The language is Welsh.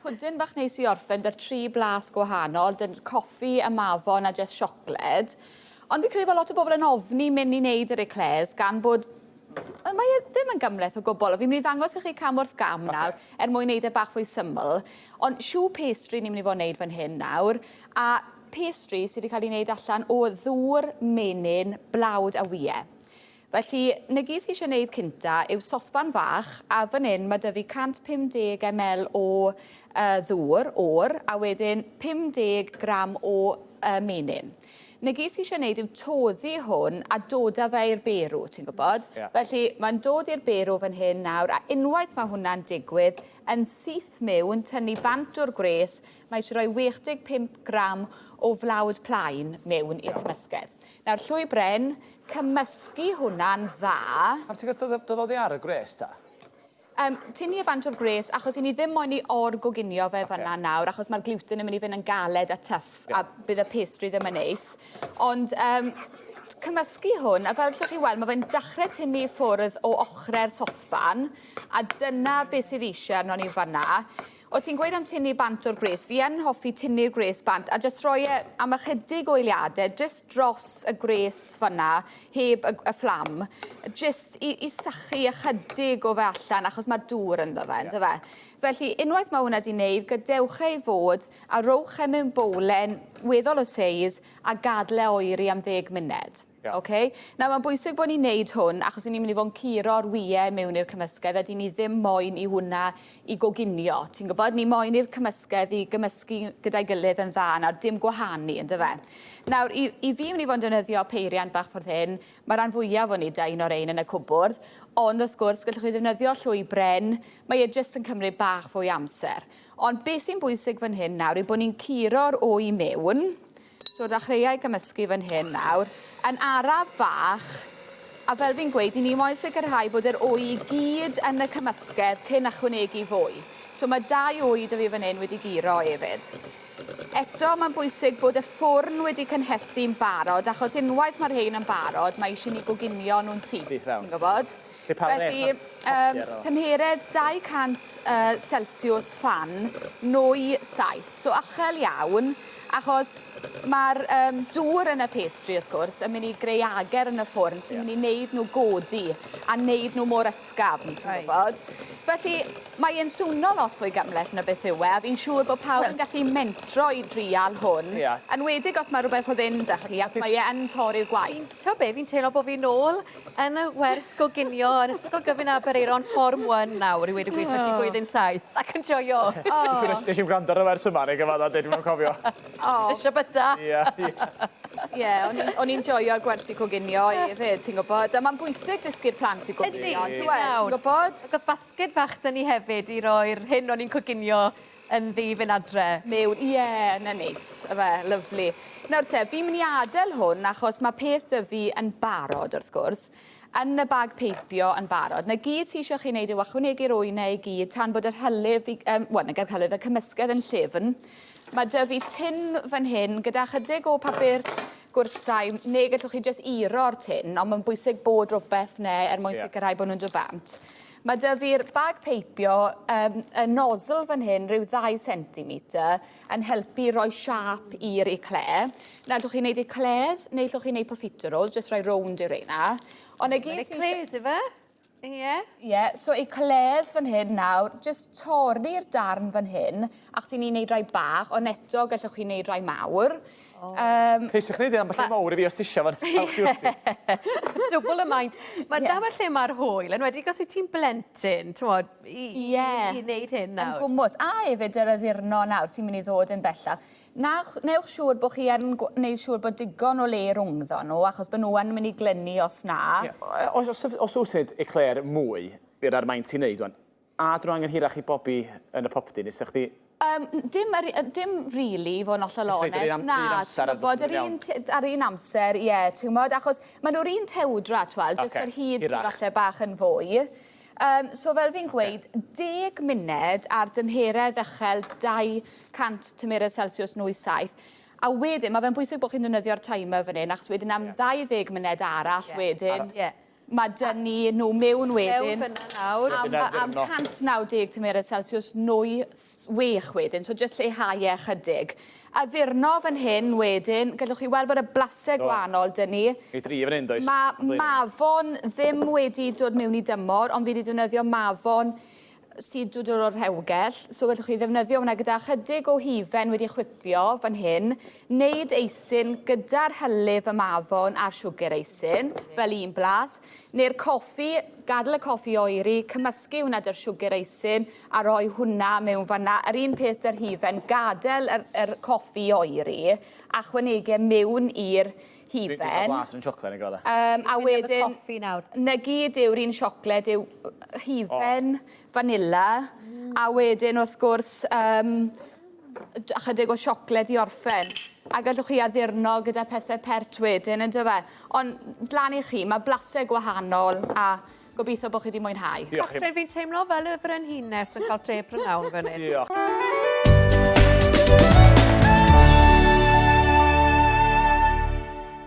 Pwdin bach neis i orffen 'da'r tri blas gwahanol, 'da coffi a mafon a jyst siocled. Ond fi'n credu bod lot o bobl yn ofni mynd i wneud yr eclairs gan bod mae e ddim yn gymhleth o gwbl. Fi'n mynd i ddangos i chi cam wrth gam nawr er mwyn wneud e bach fwy syml. Ond choux pastry ni'n mynd i fod yn wneud fan hyn nawr. A pastry sydd wedi cael ei wneud allan o ddŵr, menyn, blawd a wyau. Felly, 'na gyd ti eisiau wneud cynta yw sosban fach, a fan hyn ma' 'da fi 150 ml o yy ddŵr oer, a wedyn 50 gram o yy menyn. 'Na gyd ti eisiau wneud yw toddi hwn a dod â fe i'r berw, ti'n gwybod? Ie. Felly, mae'n dod i'r berw fan hyn nawr, a unwaith mae hwnna'n digwydd, yn syth miwn, tynnu bant o'r gwres, mae eisiau rhoi 65 gram o flawd plaen mewn i'r cymysgedd. Nawr, llwy bren, cymysgu hwnna'n dda. Pam ti'n cael dod oddi ar y gwres ta? Um, tynnu e bant o'r gwres, achos i ni ddim moyn i or-goginio fe okay. fan'na nawr, achos mae'r gluten yn mynd i fynd yn galed a tough, yeah. a bydd y pastry ddim yn neis. Ond um, cymysgu hwn, a fel allwch chi weld, mae fe'n dechrau tynnu i ffwrdd o ochrau'r sosban, a dyna beth sydd eisiau arnon ni fan'na. O ti'n gweud am tynnu bant o'r gwres, fi yn hoffi tynnu'r gwres bant a jyst rhoi e am ychydig o eiliade jyst dros y gwres fyna, heb y, y fflam, jyst i, i sychu ychydig o fe allan achos mae'r dŵr ynddo fe, ynddo fe. Felly unwaith mae hwnna 'di wneud, gadewch e i fod a rowch e mewn bowlen weddol o seis a gadel e oeri am ddeg munud. Iawn. Oce? Nawr mae'n bwysig bod ni'n neud hwn achos 'yn ni'n mynd i fod yn curo'r wye mewn i'r cymysgedd a 'dyn ni ddim moyn i hwnna i goginio. Ti'n gwybod? Ni moyn i'r cymysgedd i gymysgu gyda'i gilydd yn dda nawr, dim gwahanu yndyfe? Nawr i i fi mynd i fod yn defnyddio peiriant bach ffordd hyn, ma' ran fwyaf o ni 'da un o'r ein yn y cwbwrdd, ond wrth gwrs gallwch chi ddefnyddio llwy bren, mae e jyst yn cymryd bach fwy o amser. Ond beth sy'n bwysig fan hyn nawr yw bod ni'n curo'r wy mewn, So dechreuai gymysgu fan hyn nawr, yn araf fach, a fel fi'n gweud, 'y ni moyn sicrhau bod yr wy i gyd yn y cymysgedd cyn ychwanegu fwy. So mae dau wy 'da fi fan hyn wedi guro hefyd. Eto, mae'n bwysig bod y ffwrn wedi cynhesu'n barod, achos unwaith mae'r rhein yn barod, mae eisiau ni goginio nhw'n syth, ti'n gwybod? Felly pa wres Felly, ma'r yym, tymheredd 200 yy celsiws ffan, nwy 7. So uchel iawn, achos ma'r yym dŵr yn y pastry wrth gwrs yn mynd i greu ager yn y ffwrn sy'n mynd i neud nhw godi a neud nhw mor ysgafn, ti'n gwybod. Felly, mae e'n swno lot fwy gymhleth na beth yw e, a fi'n siŵr bod pawb yn gallu mentro i drial hwn, enwedig os mae rhywbeth o ddim 'da chi, ac mae e yn torri'r gwaith. T'o' be', fi'n teimlo bo' fi nôl Yn y wers goginio yn Ysgol Gyfun Aberaeron Form One nawr i weud y gwir pan ti'n blwyddyn saith ac yn joio. O! Nes i'm gwrando ar y wers yma neu gyfadda dwi ddim yn cofio. O! Isio byta! Ia ia. Ie o'n i'n o'n i'n joio'r gwersi coginio efyd ti'n gwbod a ma'n bwysig dysgu'r plant i goginio on'd yw e? Ti'n gwbod? Ac o'dd basged fach 'da ni hefyd i roi'r hyn o'n i'n coginio ynddi i fynd adre. Mewn, ie, 'na neis, yfe, lyfli. Nawr te, fi'n mynd i adel hwn achos ma' peth 'da fi yn barod wrth gwrs, yn y bag peipio yn barod. 'Na gyd sy isio chi neud yw ychwanegu'r wyne i gyd tan bod yr hylif i- yym, wel nag yr hylif, y cymysgedd yn llyfn. Ma' 'da fi tin fan hyn gyda chydig o papur gwrthsaim, neu gallwch chi jyst iro'r tin, ond ma'n bwysig bod rwbeth 'ne er mwyn sicrhau bo' nw'n dod bant. Mae 'da fi'r bag peipio, yym, y nozzle fan hyn, rhyw ddau centimetre, yn helpu roi siâp i'r eclair. Nawr, allwch chi wneud eclairs, neu allwch chi wneud profiteroles, jyst rhoi rownd i'r reina. Ond 'na gyd sy'n... Eclairs ife? Ie? Ie, so eclairs fan hyn nawr, jyst torri'r darn fan hyn, achos 'yn ni'n neud rai bach, ond eto gallwch chi wneud rai mawr. O. Yym. Ceisiwch neud e ambell un mowr i fi os ti isio ma'n helpu wrthi. Dwbwl y maint. Ma' dyma lle ma'r hwyl enwedig os wyt ti'n blentyn t'mod i i Ie. i neud hyn nawr. Yn gwmws. A efyd yr addurno nawr sy'n myn' i ddod yn bellach. Newch newch siŵr bo' chi yn gw- neud siŵr bod digon o le rwngddo nhw achos bo' nhw yn myn' i glynu os na. Ie. Oes os os o's nid eclair mwy i'r maint ti'n neud ŵan A dyn nhw angen hirach i bobi yn y popty neu 'sa chdi... Yym dim yr yy dim rili i fod yn hollol onest na ti'n gwbod yr un t- ar un amser ie ti'n gwbod achos ma' nhw'r un tewdra t'wel jyst yr hyd sy falle bach yn fwy. Yym so fel fi'n gweud deg munud ar dymheredd uchel 200 tymheredd celsiws nwy 7 a wedyn ma' fe'n bwysig bo' chi'n defnyddio'r timer fan 'yn achos wedyn am 20 munud arall wedyn. Ie. Mae dyn ni nhw mewn wedyn. Mewn fyna nawr. Am, am 190 tymheredd Celsius, nwy wech wedyn, so jyst lleihau e chydig. Addurno fan hyn wedyn, gallwch chi weld bod y blasau gwahanol dyn ni. I dri fan hyn, does? Mae mafon ddim wedi dod mewn i dymor, ond fi wedi defnyddio mafon sydd dod o'r rhewgell, so gallwch chi ddefnyddio hwnna gyda chydig o hufen wedi chwipio fan hyn, wneud eisin gyda'r hylif y mafon a'r siwgr eisin, fel un blas, neu'r coffi, gadael y coffi oeri, cymysgu hwnna 'da'r siwgr eisin a rhoi hwnna mewn fan'na. Yr un peth 'da'r hufen, gadael yr, yr coffi oeri a chwanegu e mewn i'r Dwi'n hufen. cael blas yn siocled yn gweld e. A wedyn... Coffi nawr. 'Na gyd yw'r un siocled yw hufen, oh. vanilla, a wedyn wrth gwrs um, ychydig o siocled i orffen. A gallwch chi addurno gyda pethau pert wedyn, yn dyfe? Ond lan i chi, mae blasau gwahanol a gobeithio bod chi wedi mwynhau. Diolch. Catrin, fi'n teimlo fel y frenhines yn cael te prynhawn fan hyn. Diolch.